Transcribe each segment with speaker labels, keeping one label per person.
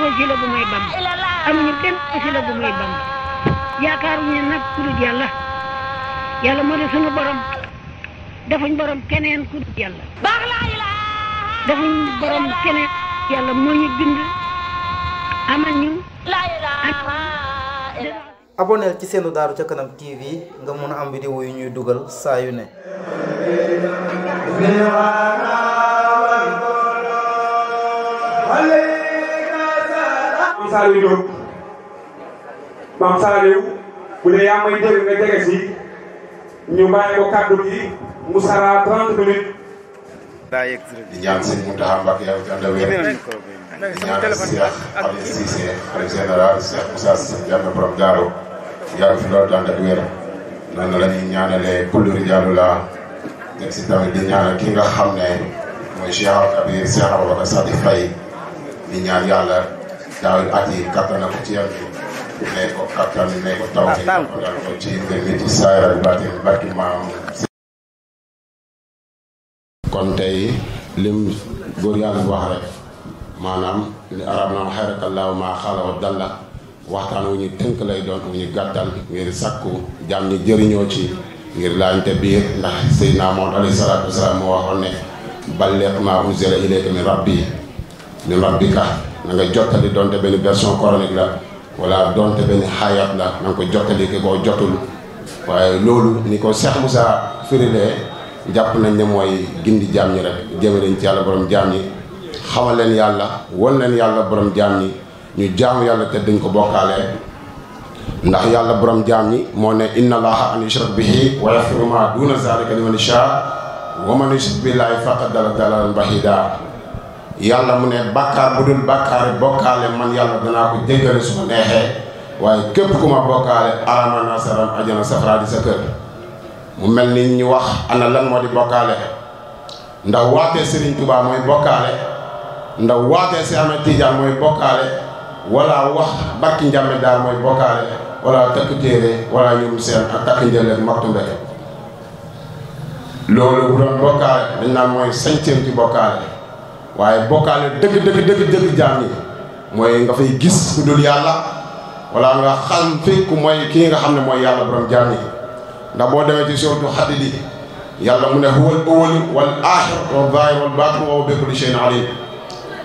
Speaker 1: wasila bu may Bamba amuñu benn wasila bu may Bamba yaakaaruñu nag ku dul yàlla yàlla moo di sunu borom defuñ borom keneen ku dul yàlla defuñ borom keneen yàlla moo ñu bind amal ñu
Speaker 2: aboneel ci seenu Daaru ca Kanam TV nga mun a am vidéo yu ñuy dugal saa yu ne.
Speaker 3: Maam Saliou bu dee yaa may dégg nga jege si ñu bàyyi ko kàddu gi mu sara 30 minutes.
Speaker 4: di ñaan sëñ Mountakha Mbacké yow ca Ndao wér di ñaan Cheikh Aliou Cissé xalifa général Cheikh Moussa Cissé Diagne borom Daaro yàgg fi loolu daan ak wér noonu la ñuy ñaanalee kullu rijaalu la teg si tamit di ñaanal ki nga xam ne mooy Cheikh Al Kabir Cheikh Ababacar Sadi Faye di ñaan yàlla daaw at yi kattan na ko ci yàlla ne ko kattan ne ko taw ci ko ci mbir mi ci saayra bi baatin barki maam. kon tey lim góor yàlla wax rek maanaam li arab na xayrakallaahu maa xala wa dalla waxtaan wu ñu tënk lay doon wu ñu gàttal ngir sakku jaam ñi jëriñoo ci ngir laante biir ndax Seydina Muhammad alayhi salaatu wasalaam moo waxoon ne balligh maa unzila ilayka min rabbika na nga jottali donte benn version coranique la wala donte benn xaayat la na nga ko jottali ki koo jotul waaye loolu ni ko Cheikh Moussa firilee jàpp nañ ne mooy gindi jaam ñi rek jëme leen ci yàlla borom jaam ñi xamal leen yàlla won leen yàlla borom jaam ñi ñu jaamu yàlla te dañ ko bokkaale ndax yàlla borom jaam ñi moo ne inna allaha an yushrak bihi wa yaghfiru ma duna zalika liman yasha wa man yushrik billahi faqad dalla dalalan bahida yàlla mu ne bàkkaar bu dul bàkkaari bokkaale man yàlla danaa ko jéggale su ma neexee waaye képp ku ma bokkaale arama nasaram ajana safara di sa kër mu mel ni ñu wax ana lan moo di bokkaale ndax waatee Serigne Touba mooy bokkaale ndax waatee si Ahmed Tidiane mooy bokkaale wala wax barki njàmbe daar mooy bokkaale wala takk téere wala ñoom seen ak takk njëleeg maktu mbeke loolu bu doon bokkaale dañ naan mooy sañceem ci bokkaale waaye bokkaale dëgg jaam yi mooy nga fay gis ku dul yàlla wala nga xam fi ku mooy kii nga xam ne mooy yàlla borom jaam yi ndax boo demee ci suuratu Hadiid yàlla mu ne huwal awwal wal aaxir wal zaahir wal baatin wa huwa bi kulli shay'in aliim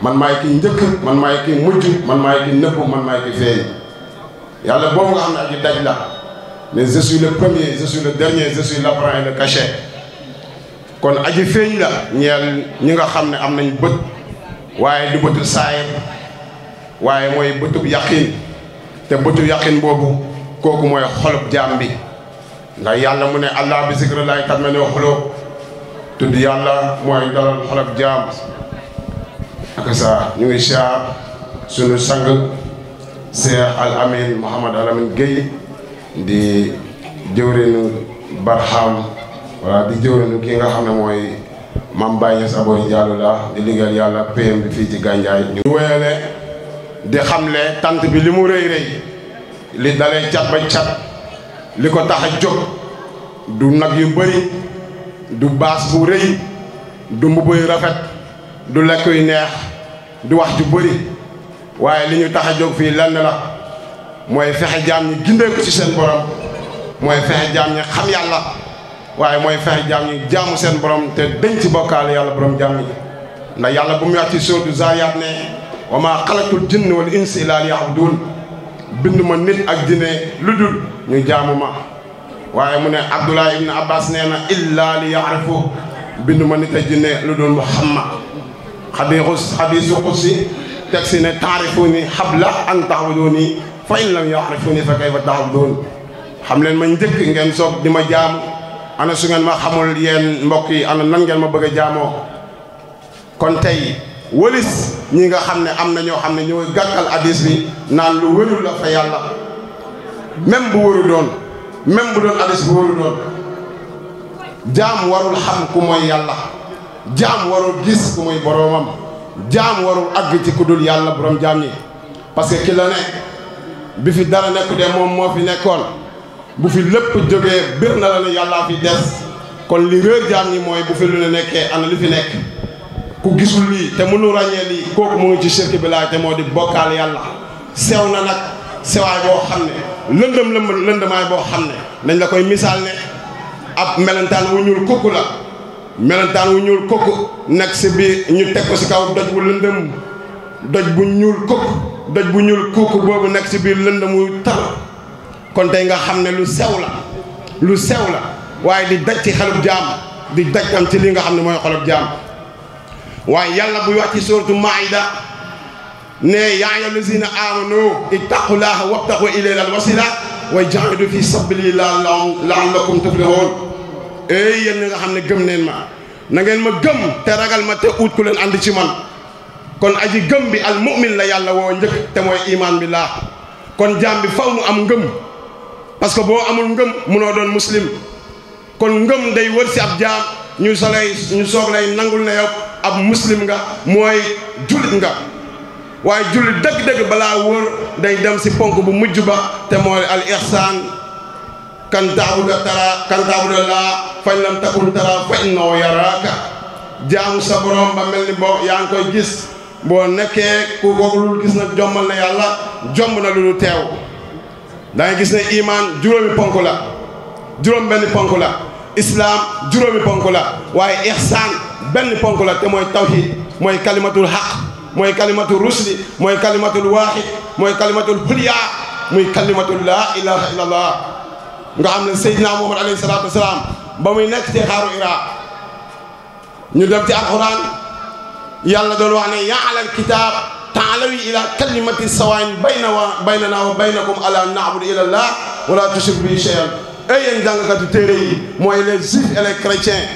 Speaker 4: man maay ki njëkk man maay ki mujj man maay ki nëbb man maay ki feeñ yàlla boobu nga xam ne aji daj la mais je suis le premier je suis le dernier je suis l'apparent et le caché kon aji feeñ la ñeel ñi nga xam ne am nañ bët waaye du bëtu saayir waaye mooy bëtub yaqin te bëtu yaqin boobu kooku mooy xolub jaam bi ndax yàlla mu ne allah bi zikrillahi tatma'innul qulub tudd yàlla mooy dalal xolub jaam ak sa ñu ngi siyaar sunu sang Cheikh Al Amin Mouhamad Al Amin Gueye di jëwrinu Barham wala di jëwrinu ki nga xam ne mooy Mame Baye Niass Aboy Diallo la di liggéeyal yàlla PM bi fii ci Gandiaye ñu wéyale di xamle tant bi li mu rëy li dalee cat ba cat li ko tax a jóg du nag yu bëri du baas bu rëy du mbubb yu rafet du lekk yu neex du wax ju bëri waaye li ñu tax a jóg fii lenn la mooy fexe jaam ñi gindeeku ci seen borom mooy fexe jaam ñi xam yàlla waaye mooy fexe jaam ñi jaamu seen borom te dañ ci bokkaale yàlla borom jaam ñi ndax yàlla bu mu wax ci sourate Zaariyaat ne wa maa xalaqtul jinna wal insa illaa liya'buduun bind ma nit ak jinne lu dul ñu jaamu ma waaye mu ne Abdullah ibn Abbas nee na illaa li ya'rifu bind ma nit ak jinne lu dul Muhammad xadiisu qudsi teg si ne ta'rifuuni qabla an ta'buduuni fa in lam ya'rifuuni fa kayfa ta'buduun xam leen ma njëkk ngeen soog di ma jaamu ana su ngeen ma xamul yéen mbokk yi ana nan ngeen ma bëgg a jaamoo kon tey wëlis ñi nga xam ne am na ñoo xam ne ñooy gàkkal hadis bi naan lu wërul la fa yàlla même bu wëru doon même bu doon hadis bu wëru doon jaam warul xam ku mooy yàlla jaam warul gis ku mooy boroomam jaam warul àgg ci ku dul yàlla borom jaam ñi parce que ki la ne bi fi dara nekku de moom moo fi nekkoon bu fi lépp jógee bir na la ne yàllaa fi des kon li réer jaam ñi mooy bu fi lu ne nekkee ana li fi nekk ku gisul lii te mënu ràññee lii kooku mu ngi ci shirk bi laay te moo di bokkaal yàlla sew na nag sewaay boo xam ne lëndamaay boo xam ne dañ la koy misaal ne ab melentaan wu ñuul kukk la melentaan wu ñuul kukk nekk si biir ñu teg ko si kaw doj bu lëndëm doj bu ñuul kukk boobu nekk si biir lëndëm wu tar kon tey nga xam ne lu sew la waaye di daj ci xelub jaam di daj am ci li nga xam ne mooy xelub jaam waaye yàlla buy wax ci suuratu Maa'ida ne yaa ayyuha llazina amanu ittaqullaha wabtaqu ilayhi al-wasila wa jaahidu fi sabilillahi la'allakum tuflihun yéen ñi nga xam ne gëm neen ma na ngeen ma gëm te ragal ma te ut ku leen ànd ci man kon aji gëm bi al mu'min la yàlla woo njëkk te mooy iman bi laa kon jaam bi faw mu am ngëm parce que boo amul ngëm munoo doon muslim kon ngëm day wër si ab jaam ñu soog lay nangul ne yow ab muslim nga mooy jullit nga waaye jullit dëgg-dëgg balaa wóor day dem si ponk bu mujj ba te mooy al ihsaan kan taabuda laa fañ lam takun tara fa innahu yaraaka jaamu sa borom ba mel ni boo yaa ngi koy gis boo nekkee ku kooku lul gis nag jommal na yàlla jomb na lu teew da ngay gis ne iman juróomi ponk la juróom benn ponk la islaam juróomi ponk la waaye ihsaan benn ponk la te mooy tawhid mooy kalimatul haq mooy kalimatul rusli mooy kalimatul waahid mooy kalimatul hulya muy kalimatul laa ilaha illallah nga xam ne Seydina Muhammad alayhi salaatu wasalaam ba muy nekk ci xaaru Hira ñu dem ci alquran yàlla doon wax ne yaa ahlal kitaab taalawi ila kalimati sawaa'in baynana wa baynakum ala na'budu ila allah wala tushriku bihi shay'an ay yéen jàngkatu téere yi mooy les juifs et les chrétiens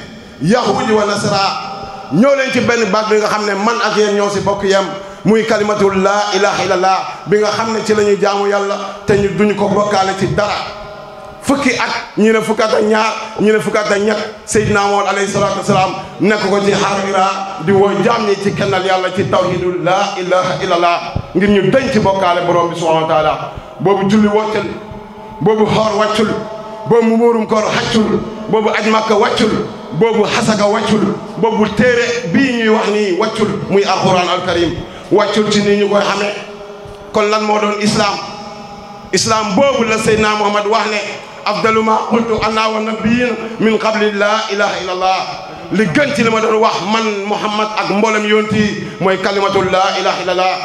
Speaker 4: yahudi wa nasara ñëw leen ci benn baat bi nga xam ne man ak yéen ñoo si bokk yem muy kalimatul laa ilaha illallah bi nga xam ne ci la ñuy jaamu yàlla te ñu duñu ko bokkaale ci dara fukki at ñi ne fukki at ak ñaar ñi ne fukki at ak ñett Seydina Muhammad alayhi salaatu wasalaam nekk ko ci xaaru Hira di woo jaam ñi ci kennal yàlla ci tawhidul laa ilaha illallah ngir ñu denc bokkaale borom bi subhanahu wa taala boobu julli wàccul boobu xoor wàccul boobu muurum koor xaccul boobu aj makka wàccul boobu xasaka wàccul boobu téere bii ñuy wax nii wàccul muy alquran alkarim wàccul ci nii ñu koy xamee kon lan moo doon islam boobu la Seydina Muhammad wax ne afdalu ma qultu ana wa nabiyyin min qabli laa ilaha illallah li gën ci li ma doon wax man Muhammad ak mboolem yonti mooy kalimatul laa ilaha illallah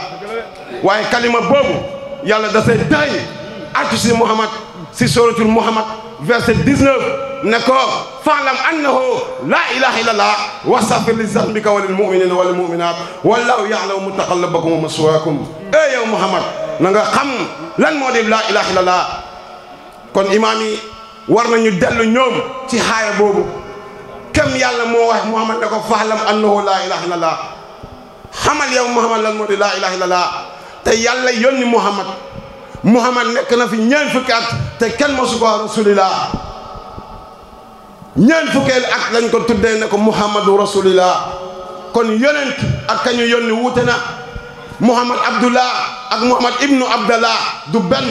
Speaker 4: waaye kalima boobu yàlla da see tay atu si Muhammad si suratul Muhammad verset 19 ne ko fa'lam annahu laa ilaha illallah wastaghfir li zanbika wa lil mu'minina wal mu'minat wallahu ya'lamu mutaqallabakum wa maswaakum yow Muhammad na nga xam lan moo di laa ilaha illallah kon imaam yi war nañu dellu ñoom ci xaaya boobu kem yàlla moo wax Muhammad ne ko fa'lam annahu laa ilaha illallah xamal yow Muhammad lan moo di laa ilaha illallah te yàlla yónni Muhammad nekk na fi ñeent fukki at te kenn mosu ko rasulillah ñeent fukkeel at lañ ko tuddee ne ko Muhammadu rasulillah kon yonent ak kañu yónni wuute na Muhammad Abdullah ak Muhammad ibnu Abdallah du benn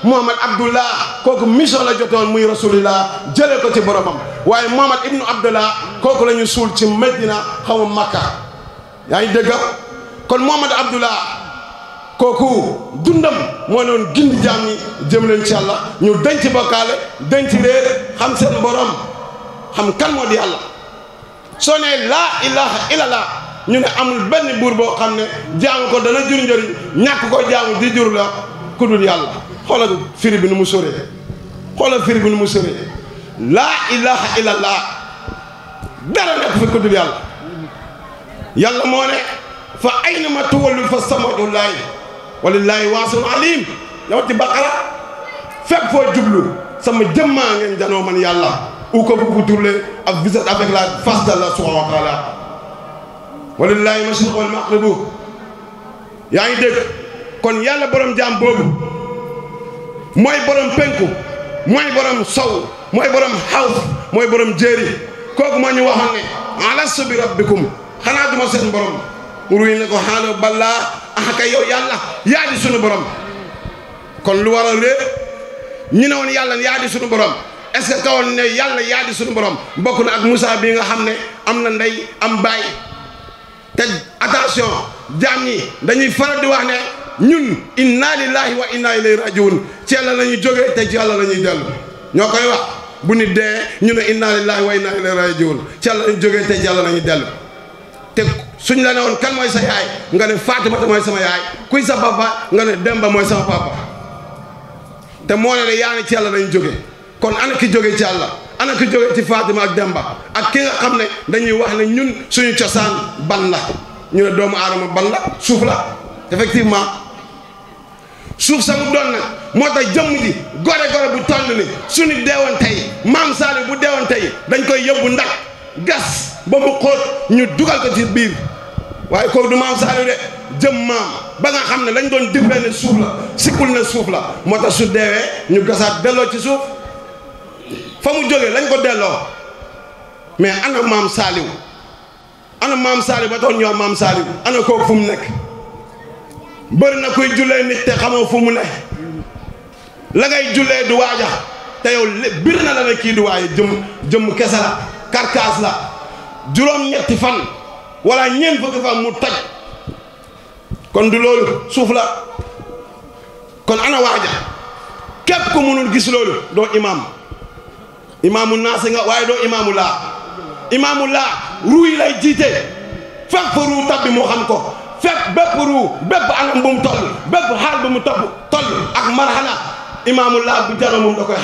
Speaker 4: Muhammad Abdullah kooku mission la jotoon muy rasulillah jëlee ko ci boromam waaye Muhammad ibnu Abdallah kooku la ñu suul ci Medina xaw ma Makka yaa ngi dégg kon Muhammad Abdullah kooku dundam moo doon gindi jaam ñi jëm leen ci yàlla ñu denc bokkaale denc réer xam seen borom xam kan moo di yàlla soo nee laa ilaha illallah ñu ne amul benn buur boo xam ne jaamu ko dana jur njëriñ ñàkk ko jaamu di jur la ku dul yàlla xoolal firi bi nu mu sóree laa ilaha illallah dara nekk fi ku dul yàlla yàlla moo ne fa aynama tuwallu fa samatullahi walillahi waasun alim yow ci Baqara fépp foo jublu sama jëmmaa ngeen janoo man yàlla ou que vous vous tournez ak visite avec la face d'Allah subhanahu wa ta'ala walillahi mashriq wal maghrib yaa ngi dégg kon yàlla borom jaam boobu mooy borom penku mooy borom sow mooy borom xaws mooy borom jéeri kooku moo ñu waxoon ne alastu bi rabbikum xanaa duma seen borom ruy ne ko xaalo balaa kay yow yàlla yaa di sunu borom kon lu waral réer ñu ne woon yàlla yaa di sunu borom est-ce que kawoon ne yàlla yaa di sunu borom bokk na ak Moussa bi nga xam ne am na ndey am baay te attention jaam ñi dañuy faral di wax ne ñun inna lillahi wa inna ilayhi rajiun ci yàlla la ñuy jógee te ci yàlla la ñuy dellu ñoo koy wax bu nit dee ñu ne inna lillahi wa inna ilayhi rajiun ci yàlla la ñuy jógee te ci yàlla la ñuy dellu te suñ la ne woon kan mooy sa yaay nga ne Fatimata mooy sama yaay kuy sa papa nga ne Demba mooy sama papa te moo ne yaa ne ci yàlla lañu jógee kon ana ki jógee ci yàlla ana ki jógee ci Fatima ak Demba ak ki nga xam ne dañuy wax ne ñun suñu cosaan ban la ñu ne doomu aadama ban la suuf la effectivement suuf sa mu doon nag moo tax jëmm ji gore bu toll ni suñu deewoon tey maam Saliou bu deewoon tey dañ koy yóbbu ndax gas ba mu xóot ñu dugal ko ci biir waaye kooku du maam Saliou de jëm maam ba nga xam ne lañ doon dippee ne suuf la sikkul ne suuf la moo tax su deewee ñu gasaat delloo ci suuf fa mu jógee lañ ko delloo mais ana maam Saliou ba tax ñoo maam Saliou ana kooku fu mu nekk bëri na kuy jullee nit te xamoo fu mu ne la ngay jullee du waaja te yow bir na la ne kii du waaye jëm kese la karkaas la juróom-ñetti fan wala ñeent fukki fan mu toj kon du loolu suuf la kon ana waaja képp ku mënul gis loolu doo imaamu naasi nga waaye doo imaamu laa ruu yi lay jiite fekk fa ruu tabbi moo xam ko fekk bépp ruu bépp anam bu mu toll bépp xaal bu mu toll ak marhala imaamu laa bu jara moom da koy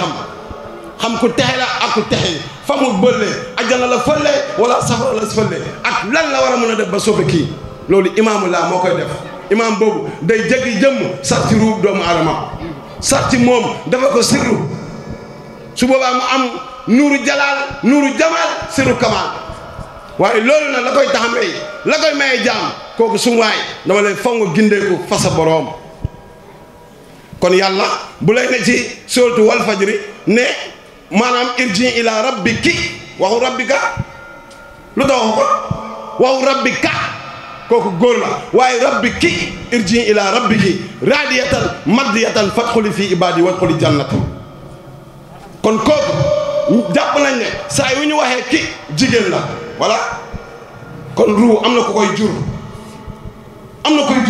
Speaker 4: xam ku texe la ak ku texe fa mu bëllee ajjana la fële wala safara la fële ak lan la war a mën a def ba soppe kii loolu imaamu laa moo koy def imaam boobu day jéggi jëmm sax ci ruub doomu aadama sax ci moom dafa ko sirru su boobaa mu am nuuru jalaal nuuru jamaal sirru kamaal waaye loolu nag la koy tax may la koy maye jaam kooku su waay dama lay faw nga gindeeku fa sa boroom kon yàlla bu lay ne ci suratu wal fajri ne maanaam irji ila rabbiki waxu rabbika lu tax waxu ko waxu rabbika kooku góor la waaye rabbiki irji ila rabbiki raadiyatan mardiyatan fadxuli fi ibadi wadxuli jannata kon kooku jàpp nañ ne saa yu ñu waxee ki jigéen la voilà kon ruu am na ku koy jur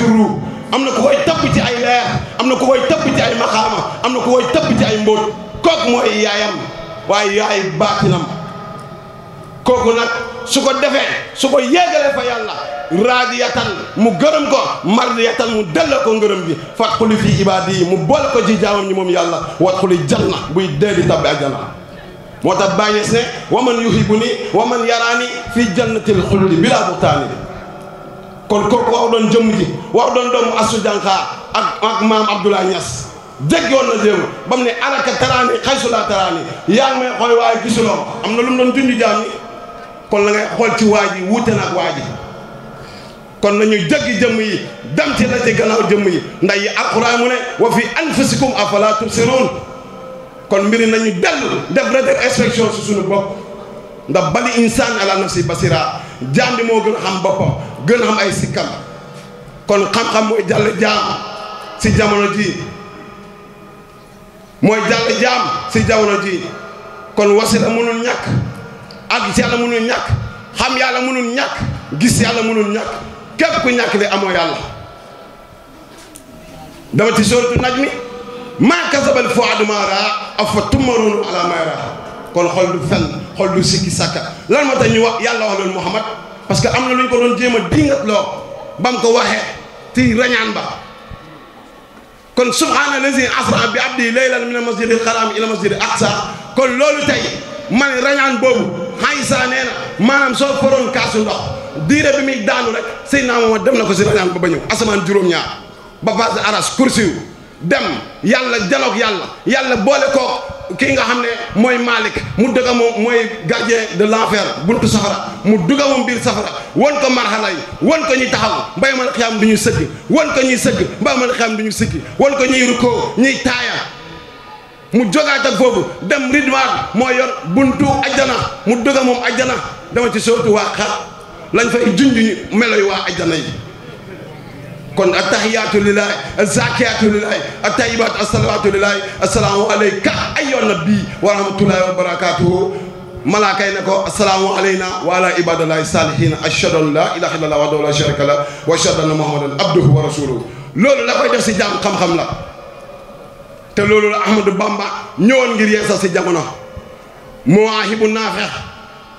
Speaker 4: ruu am na ku koy tabb ci ay leer am na ku koy tabb ci ay maqaama am na ku koy tabb ci ay mbóot kooku mooy yaayam waaye yaay baatinam kooku nag su ko defee su ko yéegalee fa yàlla raadiyatan mu gërëm ko mardiyatan mu delloo ko ngërëm bi fadxuli fii ibaadi yi mu boole ko ci jaamam ñi moom yàlla wadxuli janna buy dee di tabbi àjjana moo tax bàññees ne waman yuhibuni waman yaraani fii jannatil xuldi bilaa buxtaani kon kooku wax doon jëmm ji wax doon doomu Astu Jànqa ak maam Abdoulaye Niass jéggoon na jéem ba mu ne alaka taraani xaysu laa taraani yaa ngi may xool waaye gisuloo am na lu mu doon junj jaam ni kon la ngay xool ci waa ji wuute na ak waa ji kon nañu jéggi jëmm yi dem ci la ci gannaaw jëmm yi ndax yi alxuraan mu ne wa fi anfusikum afalaa tubsiruun kon mbiri nañu dellu def rétrospection si suñu bopp ndax bali insaan ala nafsi basira jaam bi moo gën a xam boppam gën a xam ay sikkam kon xam-xam mooy jàll jaam si jamono ji mooy jàll jaam si jamono ji kon wasila mënul ñàkk ak yàlla mënul ñàkk xam yàlla mënul ñàkk gis yàlla mënul ñàkk képp ku ñàkk de amoo yàlla dama ci sooratu najmi maa kasabal fuaadu maa raa afa tumaruun ala maa raa kon xol du fen xol du sikki sàkka lan moo tax ñu wax yàlla wax loolu Muhammad parce que am na lu ñu ko doon jéem a dingat loo ba mu ko waxee ci rañaan ba kon subhaana lazi asra bi abdi laylan min al masjidil haram ila masjidil aqsa kon loolu tey man rañaan boobu Aysa nee na maanaam soo foroon kaasu ndox diire bi muy daanu rek Seydina Muhammad dem na ko si rañaan ba ba ñëw asamaan juróom-ñaar ba passé aras kursiw dem yàlla jaloog yàlla boole ko kii nga xam ne mooy Malik mu dëgga moom mooy gardien de l'enfer buntu safara mu dugga moom biir safara won ko marxala yi won ko ñuy taxaw mbay ma xiyaam du ñu sëgg won ko ñuy sëgg mbay ma xiyaam du ñu sëgg won ko ñuy rukkoo ñuy taaya mu jogaat ak foofu dem ridwaan moo yor buntu ajjana mu dugga moom ajjana dama ci sootu waa xar lañ fay junj meloy waa ajjana yi kon attahiyaatu lillahi azakiyatu lillahi attayibaatu assalawatu lillahi assalaamu alayka ayyuhan nabi wa rahmatullahi wa barakatuhu malaaka yi ne ko assalaamu alayna wa ala ibadillahi salihin ashhadu an la ilaha illallah wahdahu la sharika lah wa ashhadu anna muhammadan abduhu wa rasuluhu loolu la koy def si jaam xam-xam la te loolu la Ahmadou Bamba ñëwoon ngir yeesal si jamono muwaahibu naafex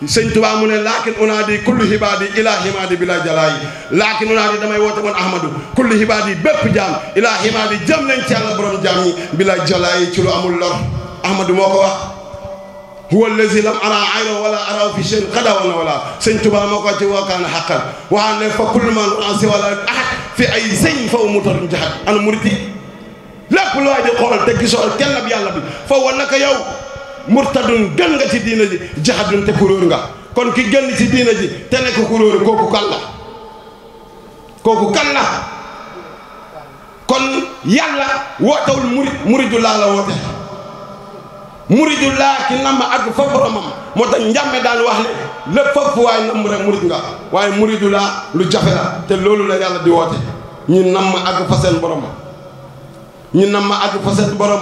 Speaker 4: sëñ Tuubaa mu ne laakin unaadi kullu hibaadi ilaa himaadi bila jalaayi laakin unaadi damay woote man Ahmadou kullu hibaadi bépp jaam ilaa himaadi jëm leen ci yàlla borom jaam ñi bila jalaayi ci lu amul lor Ahmadou moo ko wax huwa allazi lam ara ayran wala araw fi shay'in qadawan wala sëñ Tuubaa moo ko ci wakaana xaqan waa ne fa kullu man ansi wala ahad fi ay sëñ fa mutarun jaxat ana muriti lépp loo di xool te gisoo kenn ab yàlla bi fa wa naka yow murtadun gën nga ci diina ji jaxadun te kuróor nga kon ki gën ci diina ji te nekk kuróor kooku kan la kooku kan la kon yàlla wootewul muridu laa la woote muridu laa ki namm ak fa boromam moo tax njàmme daan wax ne lépp foofu waaye namm rek murid nga waaye muridu laa lu jafe la te loolu la yàlla di woote ñu namm ak fa seen borom ñu namm ak fa seen borom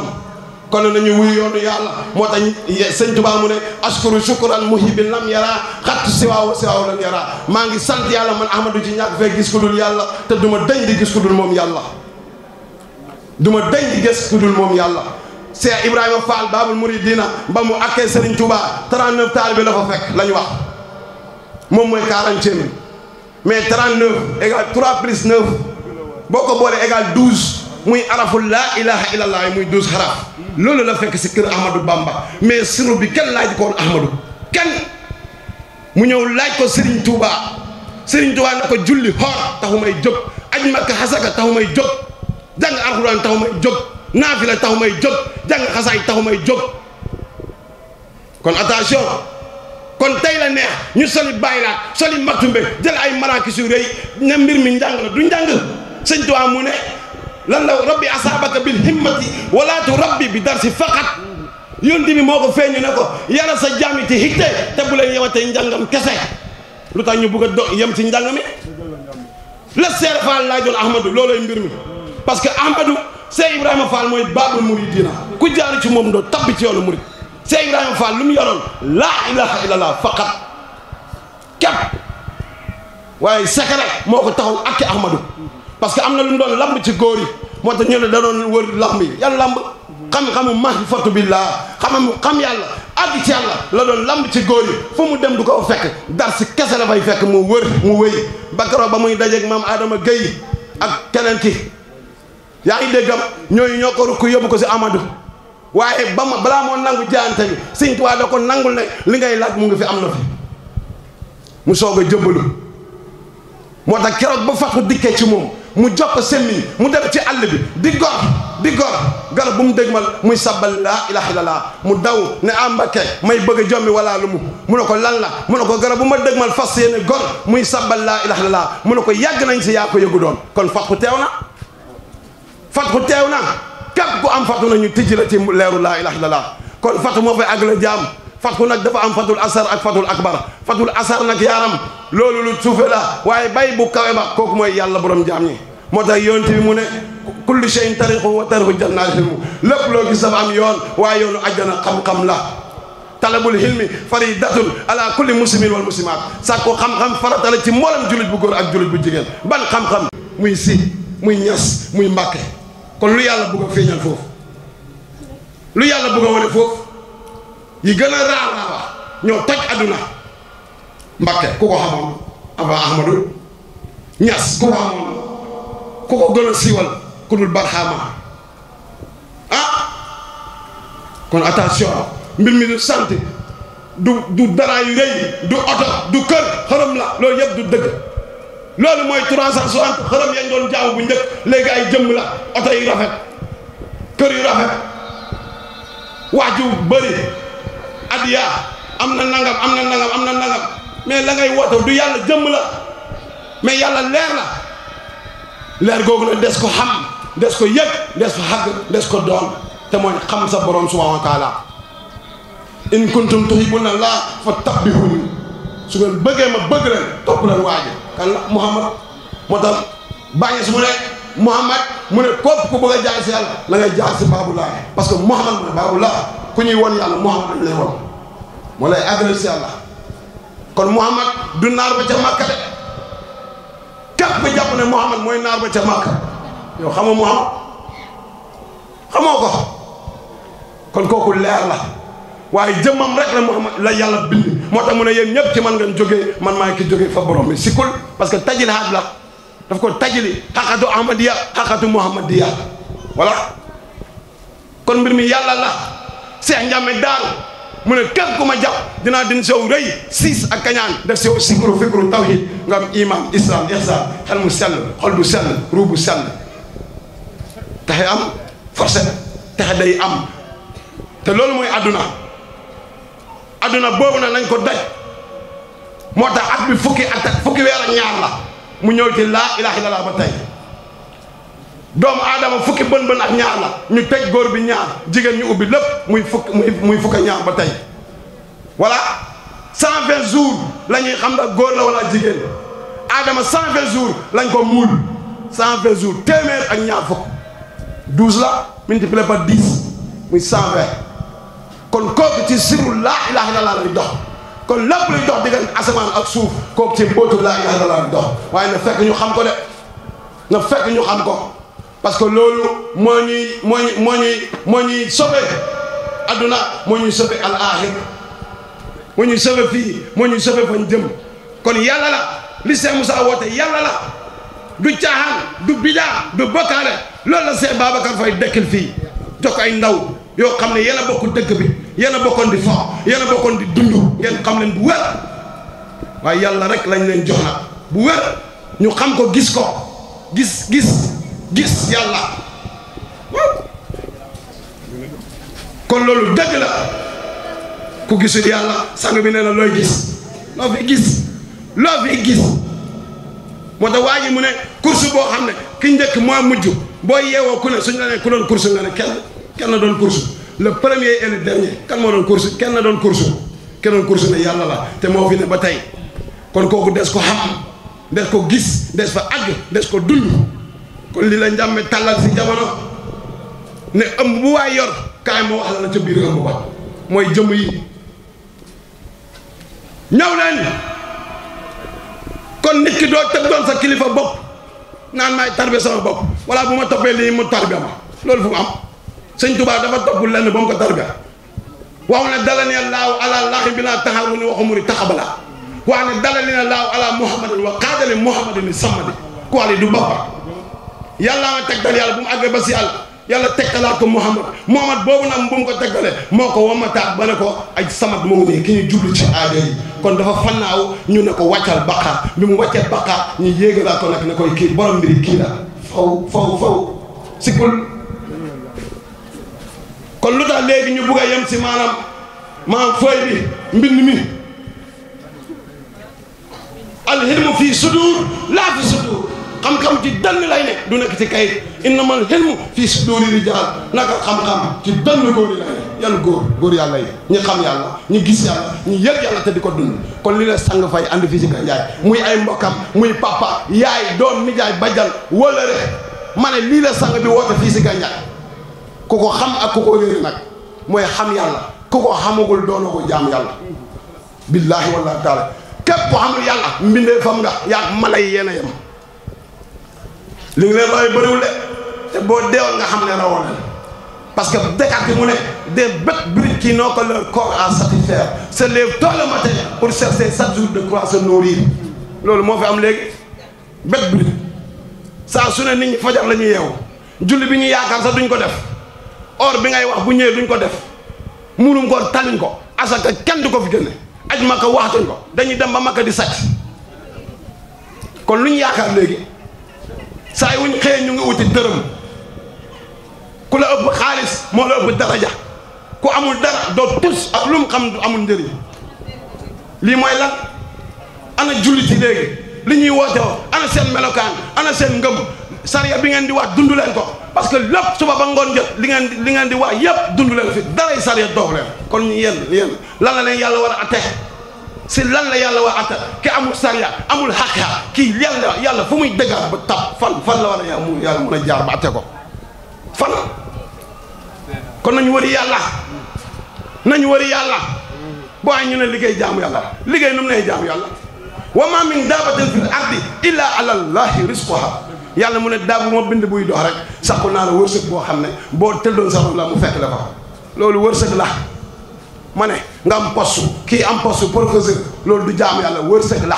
Speaker 4: kon nañu wuy yoonu yàlla moo tax sëñ Tuubaa mu ne askuru shukran muhibin lam yara xattu siwaaw siwaaw lam yara maa ngi sant yàlla man Ahmadou ci ñàkk fee gis ku dul yàlla te duma dañ di gis ku dul moom yàlla duma dañ di gis ku dul moom yàlla Cheikh Ibrahima Fall Babul Mouridina ba mu akkee Serigne Touba 39 taalibe la fa fekk la ñu wax moom mooy 40e mais 39 égale 3 plus 9 boo ko boolee égale 12 muy araful laa ilaha illallah muy 12 xaraf loolu la fekk si kër Ahmadou Bamba mais siru bi kenn laaj ko woon Ahmadou kenn mu ñëw laaj ko Serigne Touba Serigne Touba ne ko julli xoor taxu may jóg aj Makka xasaka taxu may jóg jàng alxuraan taxu may jóg naafila taxu may jóg jàng xasaay taxu may jóg kon attention kon tey la neex ñu soli bàyyilaat soli matumbe jël ay maraakis yu rëy ne mbir mi njàng la du njàng sëñ Tuubaa mu ne lan la rabbi asaabaka bil himmati walaatu rabbi bi darsi faqat yónni bi moo ko feeñu ne ko yara sa jaami ti hitte te bu leen yematee njàngam kese lu tax ñu bugg a yem ci njàng mi la Seer Faal laajoon Ahmadou loolooy mbir mi parce que Ahmadou Cheikh Ibrahima Fall mooy Babul Mouridina ku jaar ci moom doo tabbi ci yoonu murid Cheikh Ibrahima Fall lu mu yoroon laa ilaha illallah faqat képp waaye secret moo ko taxaw ak Ahmadou parce que am na lu mu doon lamb ci góor yi moo tax ñu ne da doon wër lamb yi yan lamb xam-xamu mahrifatu billah xam yàlla àgg ci yàlla la doon lamb ci góor yi fu mu dem du ko fekk dar si kese la fay fekk mu wër mu wëy bakaro ba muy dajeeg maam Adama Gueye ak keneen ki yaa ngi déggam ñooyu ñoo ko rukk yóbbu ko si Amadou waaye balaa moo nangu jaante bi Sëñ Tuubaa da ko nangul ne li ngay laaj mu ngi fi am na fi mu soog a jëbbalu moo tax keroog ba fatu dikkee ci moom mu jox ko semmiñ mu dem ci àll bi di gor garab bu mu dégmal muy sabbal laa ilaha illallah mu daw ne Mbakke may bëgg a jommi wala lu mu ne ko lan la mu ne ko garab bu ma dégmal fas yéene gor muy sabbal laa ilaha illallah mu ne ko yàgg nañ si yaa ko yëgu doon kon fatu teew na fatu teew na képp ku am fatu na ñu tijji la ci leeru laa ilaha illallah kon fatu moo fay àgg la jaam fatu nag dafa am fatul asar ak fatul akbar fatul asar nag yaaram loolu lu suufe la waaye bay bu kawe ba kooku mooy yàlla borom jaam ñi moo tax yonent bi mu ne kullu shay'in tariqu wa tariqu jannatin lépp loo gis dafa am yoon waaye yoonu àjjana xam-xam la talabul hilmi faridatun ala kulli muslimin wal muslimat sàkku xam-xam farata la ci mboolem julit bu góor ak julit bu jigéen ban xam-xam muy si muy ñas muy mbàkke kon lu yàlla bëgg a feeñal foofu lu yàlla bëgg a wane foofu yi gën a raar laa wax ñoo toj adduna mbàkke ku ko xamoon aba ahmadou ñas ku ko xamoon ku ko gën a siiwal ku dul barxaama kon attention mbir mi du sant du dara yu rëy du oto du kër xërëm la loolu yëpp du dëgg loolu mooy 360 xërëm yañ doon jaamu bu njëkk léegi ay jëmm la oto yu rafet kër yu rafet wax ju bëri adiya am na nangam am na nangam am na nangam mais la ngay woote du yàlla jëmm la mais yàlla leer la leer googu nag des ko xam des ko yëg des ko xàgg des ko doon te mooy xam sa borom subhanahu wa taala in kuntum tuhibbuna Allah fattabi'uni su ngeen bëggee ma bëgg leen topp leen waaji kan la Muhammad moo tax bàyyi su mu ne Muhammad mu ne képp ku bëgg a jaar si yàlla la ngay jaar si Baabullah parce que Muhammad mu ne Baabullah ku ñuy won yàlla Muhammad lañ lay won moo lay àggale si yàlla. kon Muhammad du naar ba ca Makka de képp nga jàpp ne Muhammad mooy naar ba ca Makka yow xamoo Muhammad xamoo ko kon kooku leer la waaye jëmmam rek la Muhammad la yàlla bind moo tax mu ne yéen ñëpp ci man ngeen jógee man maay ki jógee fa borom bi sikkul parce que tajil haat la daf ko tajili xaqatu ahmadiya xaqatu muhammadiya voilà kon mbir mi yàlla la Cheikh Ndiamé Daaru mu ne képp ku ma jàpp dinaa din sow rëy siis ak kañaan def si sikru fikru tawhid nga am iman islam ihsan xel mu sell xol bu sell ruu bu sell texe am forcé texe day am te loolu mooy adduna boobu na nañ ko daj moo tax at bi fukki weer ak ñaar la mu ñëw ci laa ilaha illallah ba tey doomu aadama fukki bën ak ñaar la ñu tëj góor bi ñaar jigéen ñu ubbi lépp muy fukk ñaar ba tey voilà 120 jours la ñuy xam ndax góor la wala jigéen aadama 120 jours lañ ko muul 120 jours téeméer ak ñaar fukk 12 la multiplié par 10 muy 120 kon kooku ci siru laa ilaha illallah lay dox kon lépp luy dox diggante asamaan ak suuf kooku ci mbootu laa ilaha illallah lay dox waaye na fekk ñu xam ko de na fekk ñu xam ko parce que loolu moo ñuy sauvé adduna moo ñuy sauvé al axir moo ñuy sauvé fii moo ñuy sauvé fañ jëm kon yàlla la li Cheikh Moussa woote yàlla la du caaxaan du bidaa du bokkaale loolu la Cheikh Babacar Faye dekkil fii jox ay ndaw yoo xam ne yéen a bokk dëkk bi yéen a bokkoon di fo yéen a bokkoon di dund ngeen xam leen bu wér waaye yàlla rek lañ leen jox na bu wér ñu xam ko gis yàlla kon loolu dëgg la ku gisul yàlla sang bi nee na looy gis loo fi gis moo tax waa ji mu ne course boo xam ne ki njëkk moo mujj boo yeewoo ku ne suñu la ne ku doon course nga ne kenn doon course le premier et le dernier kan moo doon course kenn doon course ne yàlla la te moo fi ne ba tey kon kooku des ko xam des ko gis des fa àgg des ko dund kon li la Ndiamé tàllal si jamono ne ëmb bu waay yor kaay ma wax la ca biir ëmb ba mooy jëmm yi ñëw leen kon nit ki doo tëb doon sa kilifa bopp naan maay tarbe sama bopp wala bu ma toppee lii mu tarbe ma loolu fu mu am sëñ Tuubaa dafa topp lenn ba mu ko tarbe wax ne dalani laahu ala laahi bi laa taxaru ni waxu muri taxabala wax ne dalani laahu ala muhammadin wa qaadali muhammadin ni sammadi ku wàll du boppa yàlla ma tegtal yàlla bu mu àggee ba si yàlla tegtalaat ko Muhammad boobu nag bu mu ko tegtalee moo ko wamataat ba ne ko ay samat moo ngi nii ki ñu jublu ci aada yi kon dafa fannaaw ñu ne ko wàccal baqaar bi mu wàccee baqaar ñu yéegalaat ko nag ne koy kii borom mbiri kii la faw sikkul kon lu tax léegi ñu bugg a yem si maanaam fooy bi mbind mi alhilmu fii sudur laa fi sudur xam-xam ci dënn lay ne du nekk ci kayit innamal hilmu fii suduri rijaal naka xam-xam ci dënn góor yi lay ne yan góor yàlla yi ñi xam yàlla ñi gis yàlla ñi yëg yàlla te di ko dund kon li la sang fay andi fii si Gandiaye muy ay mbokkam muy papa yaay doom nijaay bajjal wala rek ma ne lii la sang bi woote fii si Gandiaye ku ko xam ak ku ko réer nag mooy xam yàlla ku ko xamagul doona ko jaam yàlla billaahi wallaahi taala képp ko xamul yàlla mbindee fam nga yaa mala yi yéen a yem li ngi leen roy bëriwul de te boo deewoon nga xam ne rawoon na parce que Descartes mu ne des bêtes brutes qui n'ont que leur corps à satisfaire se lèvent tôt le matin pour chercher chaque jour de quoi se nourrir loolu moo fi am léegi bête brute saa su ne nit ñi fajar la ñuy yeewu julli bi ñu yaakaar sax duñ ko def or bi ngay wax bu ñëwee duñ ko def murum ko taluñ ko asaka kenn du ko fi génne aj maka waxtuñ ko dañuy dem ba maka di sàcc kon lu ñu yaakaar léegi saa yi wuñ xëyee ñu ngi wuti dërëm ku la ëpp xaalis moo la ëpp daraja ku amul dara doo tus ak lu mu xam du amul njëriñ lii mooy lan ana jullit yi léegi li ñuy woote woo ana seen melokaan ana seen ngëm sariya bi ngeen di wax dund leen ko parce que lépp suba ba ngoon jot li ngeen di wax yépp dund leen fi daray sariya dox leen kon yéen lan la leen yàlla war a atte si lan la yàlla war a atte ki amul sariya amul xaqiqa kii yàlla fu muy dëggaat ba tab fan la war a yàlla mën a jaar ba atte ko fan kon nañu wëri yàlla boo ay ñu ne liggéey jaamu yàlla liggéey nu mu nee jaamu yàlla wa ma min daabatin fil ardi illa ala llahi rizquha yàlla mu ne daab bu ma bind buy dox rek sàkku naa la wërsëg boo xam ne boo tëddoon sax la mu fekk la fa loolu wërsëg la ma ne nga am poste kii am poste professeur loolu du jaamu yàlla wërsëg la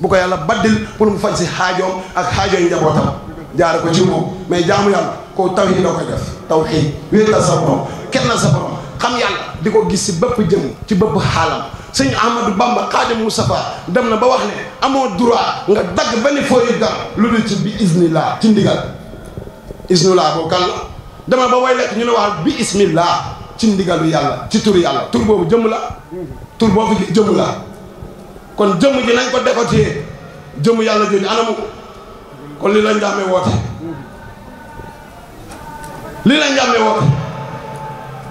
Speaker 4: bu ko yàlla baddil pour mu faj si xaajoom ak xaajooy njabootam jaare ko ci moom mais jaamu yàlla ko tawhiid la koy def tawhiid wéetal sa borom kenn sa borom xam yàlla di ko gis si bépp jëm ci bépp xaalam sëñ Ahmadou Bamba Xaadimu Mustafaa dem na ba wax ne amoo droit nga dagg benn fooyu gar lu dul ci bi ismillah ci ndigal ismillah boobu kan la dama ba way lekk ñu ne wax bi ismillah ci ndigalu yàlla ci turu yàlla tur boobu jëmm la tur boobu jëmm la kon jëmm ji nañ ko décoté jëmm yàlla jooju anamu kon li la njàmmee woote lii la njàmmee woote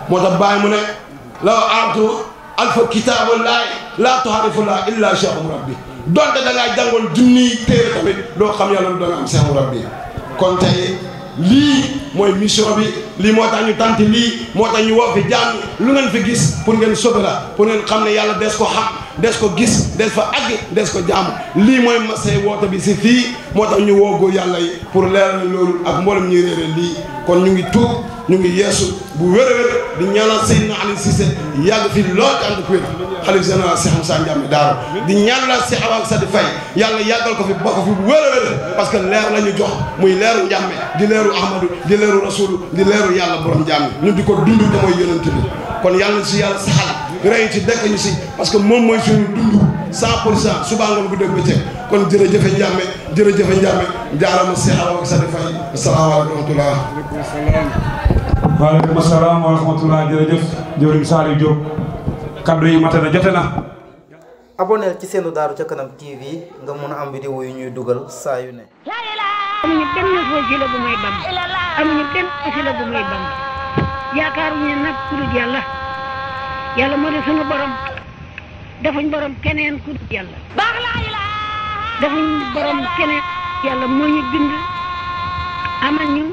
Speaker 4: moo tax bàyyi mu ne la aatu alfa kitaabullahi laa tuharrifullahi illa cheikhu rabbi donte da ngaa jàngoon junniy téere tamit doo xam yàlla lu doon am cheikhu rabbi kon tey lii mooy mission bi lii moo tax ñu tant lii moo tax ñu woo fi jaam lu ngeen fi gis pour ngeen sobe la pour ngeen xam ne yàlla des ko xam des ko gis des fa àgg des ko jaamu lii mooy masay woote bi si fii moo tax ñu woo góor yàlla yi pour leeral loolu ak mboolem ñuy réere lii kon ñu ngi tuub ñu ngi yeesu bu wér a wér di ñaanal Seydina Aliou Cissé yàgg fi lool ànd ak wér xalif général Cheikh Moussa Ndiamé Daaro di ñaanal Cheikh Awa Sadi Faye yàlla yàggal ko fi bokk fi bu wér a wér parce que leer la ñu jox muy leeru Ndiamé di leeru Ahmadou di leeru Rasoul di leeru yàlla borom Ndiamé ñu di ko dund te mooy yonent bi kon yàlla si yàlla saxal rey ci dekk ñu si parce que moom mooy suñu dund 100% suba ngoon bu dégg bëccëg kon jërëjëfe Ndiamé jërëjëfe Ndiamé jaarama Cheikh Awa Sadi Faye asalaamaaleykum wa rahmatulah.
Speaker 3: waaleykum salaam wa rahmatulah jërëjëf jëwriñ Saliou Diop kaddu yi mate na jote na.
Speaker 2: aboneel ci seenu Daaru ca kanam TV nga mun a am vidéo yu ñuy dugal saa yu ne.
Speaker 1: amuñu benn wasila bu may bam amuñu benn wasila bu may bam yaakaaruñu nag ku dul yàlla yàlla moo di sunu borom defuñ borom keneen ku dul yàlla defuñ borom keneen yàlla moo ñu bind amal ñu